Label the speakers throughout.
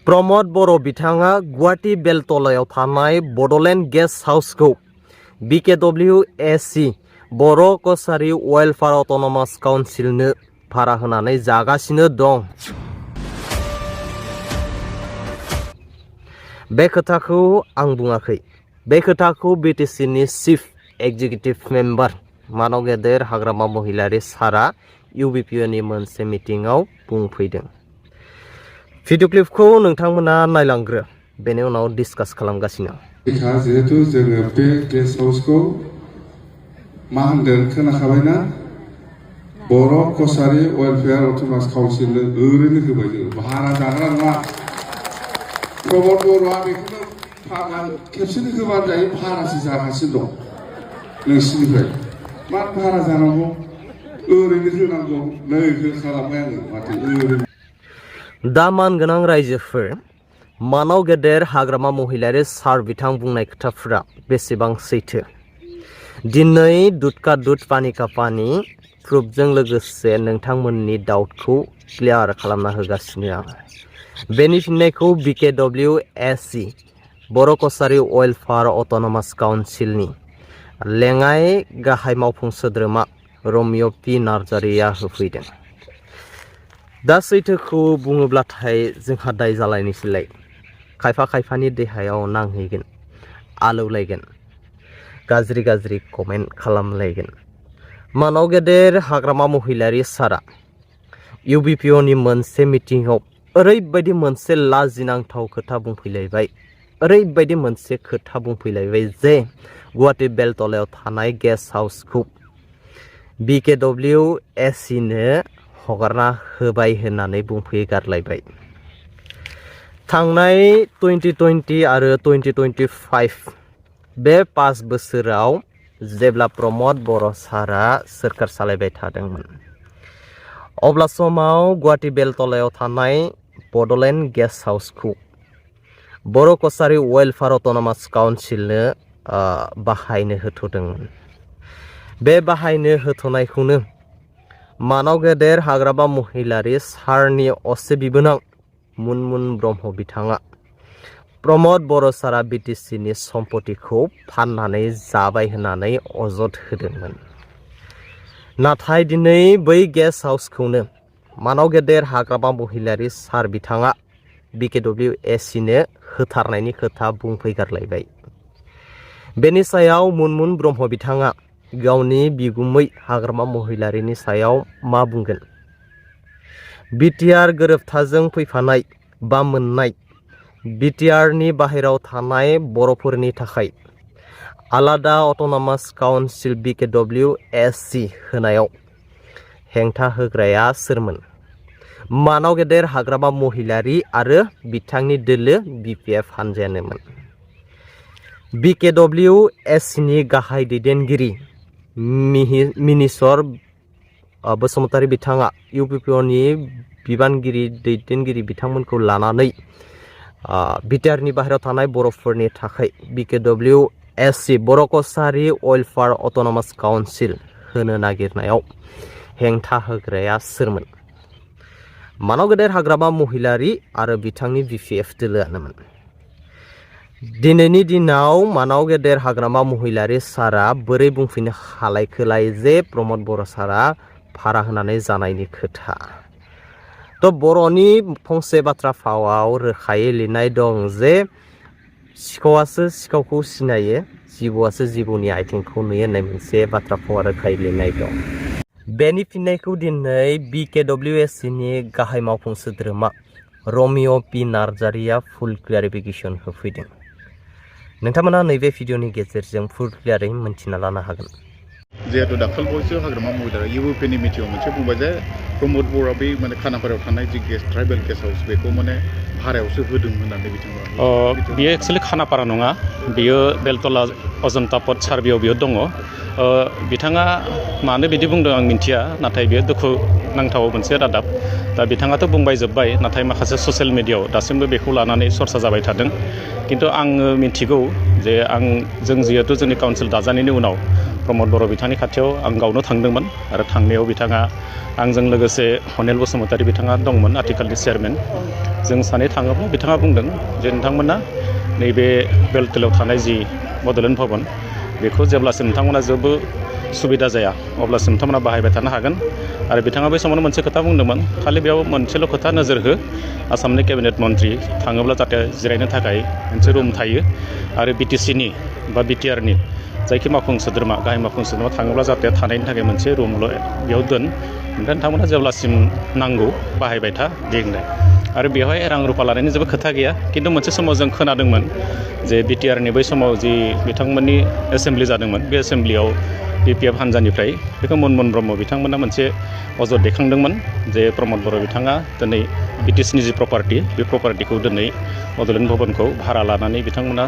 Speaker 1: प्रमोद बर' बिथाङा गुवाहाटी बेलतलायाव थानाय Bodoland guest हाउसखौ BKWSC बर' Kasari welfare autonomous काउन्सिलनो भारा होनानै जागासिनो दं। बे खोथाखौ आं बुङाखै। बे खोथाखौ BTCनि चिफ एक्जिकिउटिभ मेम्बार मानव गेदेर हाग्रामा महिलारी सारा UBPनि मोनसे मिटिंआव बुंफैदों। भिडिअ क्लिपखौ नोंथांमोना नायलांग्रो, बेनि उनाव डिसकास खालामगासिनो।
Speaker 2: जिहेतु जोङो बे गेस्ट हाउसखौ मा होनदों खोनाखाबायना, बर' कसारी वेलफेयार अट'नमास काउन्सिलनो ओरैनो होबाय जोङो, भारा जाग्रा नङा। प्रमोद बर'आ बेखौनो खेबसेनो होबानो जायो, भारासो जागासिनो दं नोंसिनिफ्राय। मा भारा जानांगौ, ओरैनो होनांगौ। नै होखालामबाय आङो, माथो ओरैनो।
Speaker 1: दा मानगोनां रायजोफोर, मानव गेदेर हाग्रामा महिलारी सार बिथां बुंनाय खोथाफोरा बेसेबां सैथो? दिनै दुध का दुध पानी का पानी प्रुफजों लोगोसे नोंथांमोननि डाउटखौ क्लियार खालामना होगासिनो आं। बेनि फिननायखौ BKWSC बर' कसारी वेलफेयार अट'नमास काउन्सिलनि लेङाइ गाहाय मावफुं सोद्रोमा रमिय' पि नार्जारिया होफैदों। दा सैथोखौ बुङोब्लाथाय जोंहा दाय जालायनोसैलाय। खायफा खायफानि देहायाव नांहैगोन, आलौलायगोन, गाज्रि गाज्रि कमेन्ट खालामलायगोन। मानव गेदेर हाग्रामा महिलारी सारा UBPनि मोनसे मिटिंआव ओरैबायदि मोनसे लाजिनांथाव खोथा बुंफैलायबाय, ओरैबायदि मोनसे खोथा बुंफैलायबाय जे गुवाहाटी बेलतलायाव थानाय गेस्ट हाउसखौ BKWSCनो हगारना होबाय होननानै बुंफैगारलायबाय। थांनाय 2020 आरो 2025 बे 5 बोसोराव जेब्ला प्रमोद बर' सारा सोरखार सालायबाय थादोंमोन, अब्ला समाव गुवाहाटी बेलतलायाव थानाय बड'लेण्ड गेस्ट हाउसखौ बर' कसारी वेलफेयार अट'नमास काउन्सिलनो बाहायनो होथ'दोंमोन। बे बाहायनो होथ'नायखौनो मानव गेदेर हाग्रामा महिलारी सारनि असे बिबोनां मुनमुन ब्रह्म बिथाङा प्रमोद बर' सारा BTCनि सम्पतिखौ फाननानै जाबाय होननानै अजद होदोंमोन। नाथाय दिनै बै गेस्ट हाउसखौनो मानव गेदेर हाग्रामा महिलारी सार बिथाङा BKWSCनो होथारनायनि खोथा बुंफैगारलायबाय। बेनि सायाव मुनमुन ब्रह्म बिथाङा गावनि बिगुमै हाग्रामा महिलारीनि सायाव मा बुंगोन? BTR गोरोबथाजों फैफानाय बा मोननाय BTRनि बाहेरायाव थानाय बर'फोरनि थाखाय आलादा अट'नमास काउन्सिल BKWSC होनायाव हेंथा होग्राया सोरमोन? मानव गेदेर हाग्रामा महिलारी आरो बिथांनि दोलो BPF हानजायानोमोन। BKWSCनि गाहाय दैदेनगिरि मिनिस्वर बसुमतारी बिथाङा UBPनि बिबानगिरि दैदेनगिरि बिथांमोनखौ लानानै BTRनि बाहेरायाव थानाय बर'फोरनि थाखाय BKWSC बर' कसारी वेलफेयार अट'नमास काउन्सिल होनो नागिरनायाव हेंथा होग्राया सोरमोन? मानव गेदेर हाग्रामा महिलारी आरो बिथांनि BPF दोलोआनोमोन। दिनैनि दिनाव मानव गेदेर हाग्रामा महिलारी सारा बोरै बुंफिननो हालायखोलाय जे प्रमोद बर' सारा भारा होनानै जानायनि खोथा? थ' बर'नि फंसे बाथ्रा फावआव रोखायै लिरनाय दं जे सिखावासो सिखावखौ सिनायो, जिबौआसो जिबौनि आथिंखौ नुयो होननाय मोनसे बाथ्रा फावआ रोखायै लिरनाय दं। बेनि फिननायखौ दिनै BKWSCनि गाहाय मावफुं सोद्रोमा रमिय' पि नार्जारिया फुल क्लियारिफिकेसन होफैदों। नोंथांमोना नैबे भिडिअनि गेजेरजों फुल क्लियारै मोनथिना लानो हागोन।
Speaker 3: जिहेतु दाखालिबावैसो हाग्रामा महिलारी UBPनि मिटिंआव मोनसे बुंबाय जे प्रमोद बर'आ बै माने खानापारायाव थानाय जि ट्राइबेल गेस्ट हाउस बेखौ माने भारायावसो होदों होननानै बिथाङा।
Speaker 4: बियो एक्सुवेलि खानापारा नङा, बियो बेलतला अजन्ता पद सार्भेयाव बियो दङ बिथाङा मानो बिदि बुंदों आं मिन्थिया नाथाय बियो दुखु नांथाव मोनसे रादाब दा बिथाङाथ' बुंबाय जोब्बाय नाथाय माखासे ससियेल मिडियायाव दासिमबो बेखौ लानानै सरसा जाबाय थादों किन्तु आङो मिन्थिगौ जे जों जिहेतु जोंनि काउन्सिल दाजानायनि उनाव प्रमद बर' बिथांनि खाथियाव आं गावनो थांदोंमोन आरो थांनायाव बिथाङा आंजों लोगोसे हनेल बसुमतारी बिथाङा दंमोन आथिखालनि चेयारमेन जों सानै थाङोब्ला बिथाङा बुंदों जे नोंथांमोना नैबे बेलतलायाव थानाय जि बड'लेण्ड भवन बेखौ जेब्लासिम नोंथांमोना जेबो सुबिदा जाया अब्लासिम नोंथांमोना बाहायबाय थानो हागोन आरो बिथाङा बै समावनो मोनसे खोथा बुंदोंमोन खालि बेयाव मोनसेल' खोथा नोजोर हो आसामनि केबिनेट मन्त्रि थाङोब्ला जाहाथे जिरायनो थाखाय मोनसे रुम थायो आरो बिटिसिनि बा बिटिआरनि जायखि मावफुं सोद्रोमा गाहाय मावफुं सोद्रोमा थाङोब्ला जाहाथे थानायनि थाखाय मोनसे रुमल' बेयाव दोन ओमफ्राय नोंथांमोना जेब्लासिम नांगौ बाहायबाय था बे होननाय आरो बेवहाय रां रुफा लानायनि जेबो खोथा गैया किन्तु मोनसे समाव जों खोनादोंमोन जे बिटिआरनि बै समाव जि बिथांमोननि एसेम्ब्लि जादोंमोन बे एसेम्ब्लियाव बिपिएफ हान्जानिफ्राय बेखौ मनमोहन ब्रह्म बिथांमोना मोनसे अजद दैखांदोंमोन जे प्रमद बर' बिथाङा दिनै बिटिसिनि जि प्रपार्टि बे प्रपार्टिखौ दिनै बड'लेण्ड भवनखौ भारा लानानै बिथांमोना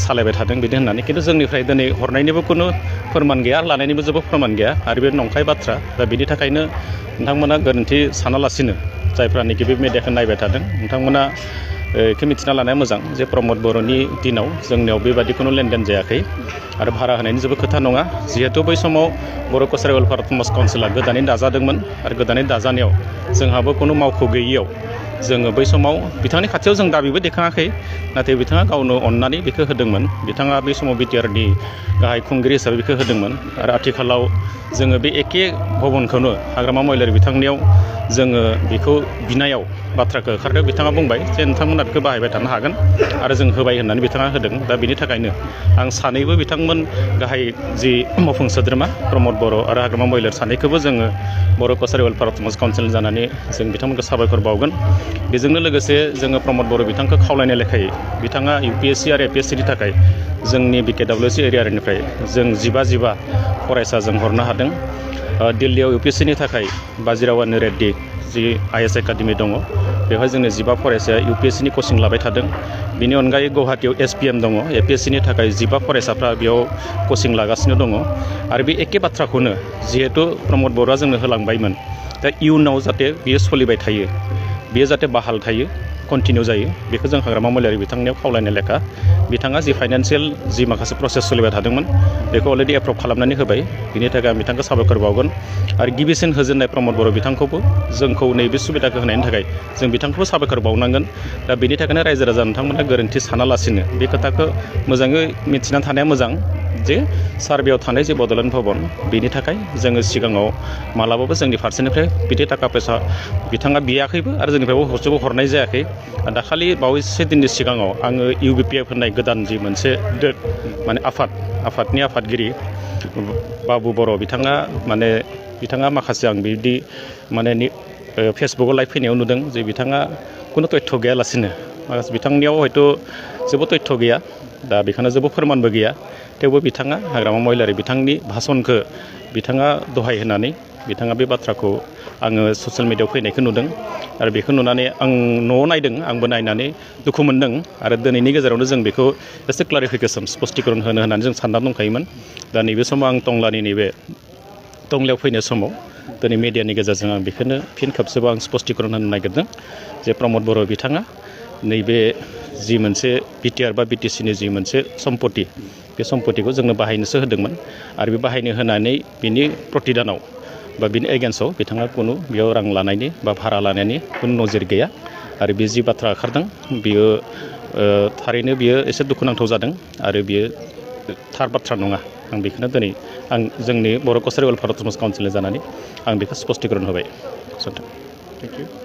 Speaker 4: सालायबाय थादों बिदि होननानै किन्तु जोंनिफ्राय दिनै हरनायनिबो खुनु फोरमान गैया लानायनिबो जेबो फोरमान गैया आरो बे नंखाय बाथ्रा दा बिनि थाखायनो नोंथांमोना गोरोन्थि सानालासिनो जायफ्रानोखि बे मेडियाखौ नायबाय थादों नोंथांमोना बेखौ मिथिना लानाया मोजां जे प्रमद बर'नि दिनाव जोंनियाव बेबादि खुनु लेनदेन जायाखै आरो भारा होनायनि जेबो खोथा नङा जिहेतु बै समाव बर' कसारि वेलफेयार अट'नमास काउन्सिला गोदानै दाजादोंमोन आरो गोदानै दाजानायाव जोंहाबो खुनु मावख' गैयियाव जोङो बै समाव बिथांनि खाथियाव जों दाबिबो दैखाङाखै नाथाय बिथाङा गावनो अननानै बेखौ होदोंमोन बिथाङा बै समाव बिटिआरनि गाहाय खुंगिरि हिसाबै बेखौ होदोंमोन आरो आथिखालाव जोङो बे एखे भवनखौनो हाग्रामा महिलारि बिथांनियाव जोङो बेखौ बिनायाव बाथ्राखौ ओंखारदों बिथाङा बुंबाय जे नोंथांमोना बेखौ बाहायबाय थानो हागोन आरो जों होबाय होननानै बिथाङा होदों दा बिनि थाखायनो आं सानैबो बिथांमोन गाहाय जि मावफुं सोद्रोमा प्रमद बर' आरो हाग्रामा महिलारि सानैखौबो जोङो बर' कसारि वेलफेयार अट'नमास काउन्सिल जानानै जों बिथांमोनखौ साबायखर बावगोन बेजोंनो लोगोसे जोङो प्रमद बर' बिथांखौ खावलायनाय लेखायै बिथाङा इउपिएससि आरो एपिएससिनि थाखाय जोंनि बिकेडब्लिउसि एरियानिफ्राय जों जिबा फरायसा जों हरनो हादों दिल्लीयाव इउपिएससिनि थाखाय बाजिरावानि रेड्डी जि आइएस एकाडेमि दङ बेवहाय जोंनि 15 फरायसाया इउपिएससिनि कचिं लाबाय थादों बिनि अनगायै गुवाहाटीयाव एसपिएम दङ एपिएससिनि थाखाय 15 फरायसाफ्रा बेयाव कचिं लागासिनो दङ आरो बे एखे बाथ्राखौनो जिहेतु प्रमद बर'आ जोंनो होलांबायमोन दा इयुनाव जाहाथे बियो सोलिबाय थायो बियो जाहाथे बाहाल थायो कन्टिनिउ जायो बेखौ जों हाग्रामा महिलारि बिथांनियाव खावलायनाय लेखा बिथाङा जि फाइनान्सियेल जि माखासे प्रसेस सोलिबाय थादोंमोन बेखौ अलरेडि एप्रुभ खालामनानै होबाय बिनि थाखाय आं बिथांखौ साबायखर बावगोन आरो गिबिसिन होजेननाय प्रमद बर' बिथांखौबो जोंखौ नैबे सुबिदाखौ होनायनि थाखाय जों बिथांखौबो साबायखर बावनांगोन दा बेनि थाखायनो रायजो राजा नोंथांमोना गोरोन्थि सानालासिनो बे खोथाखौ मोजाङै मिथिना थानाया मोजां जे सार्भेयाव थानाय जे बड'लेण्ड भवन बेनि थाखाय जोङो सिगाङाव मालाबाबो जोंनि फारसेनिफ्राय बिदि थाखा फैसा बिथाङा बियाखैबो आरो जोंनिफ्रायबो हरसेबो हरनाय जायाखै दाखालि बावैसो दिननि सिगाङाव आङो इउबिपिएफ होननाय गोदान जि मोनसे माने आफादनि आफादगिरि बाबु बर' बिथाङा माखासे आं बिदि माने फेसबुकआव लाइभ फैनायाव नुदों जे बिथाङा खुनु तथ्य गैयालासिनो माखासे बिथांनियाव हयथ' जेबो तथ्य गैया दा बेखायनो जेबो फोरमानबो गैया थेवबो बिथाङा हाग्रामा महिलारि बिथांनि भाषणखौ बिथाङा दहाय होनानै बिथाङा बे बाथ्राखौ आङो ससियेल मिडियायाव फैनायखौ नुदों आरो बेखौ नुनानै आं न'आव नायदों आंबो नायनानै दुखु मोनदों आरो दिनैनि गेजेरावनो जों बेखौ एसे क्लारिफिकेसन स्पष्टीकरण होनो होननानै जों साननानै दंखायोमोन दा नैबे समाव आं टंलायाव फैनाय समाव दिनै मिडियानि गेजेरजों आं बेखौनो फिन खेबसेबाव आं स्पष्टीकरण होनो नागिरदों जे प्रमद बर' बिथाङा नैबे जि मोनसे बिटिआर बा बिटिसिनि जि मोनसे सम्पति बे सम्पतिखौ जोंनो बाहायनोसो होदोंमोन आरो बे बाहायनो होनानै बिनि प्रतिदानाव बा बिनि एगेन्स्टआव बिथाङा खुनु बेयाव रां लानायनि बा भारा लानायनि खुनु नजिर गैया आरो बे जि बाथ्रा ओंखारदों बियो थारैनो बियो एसे दुखुनांथाव जादों आरो बियो थार बाथ्रा नङा आं बेखौनो दिनै आं जोंनि बर' कसारि वेलफेयार अट'नमास काउन्सिलनि जानानै आं बेखौ स्पष्टीकरण होबाय गोजोन्थों।
Speaker 3: Thank you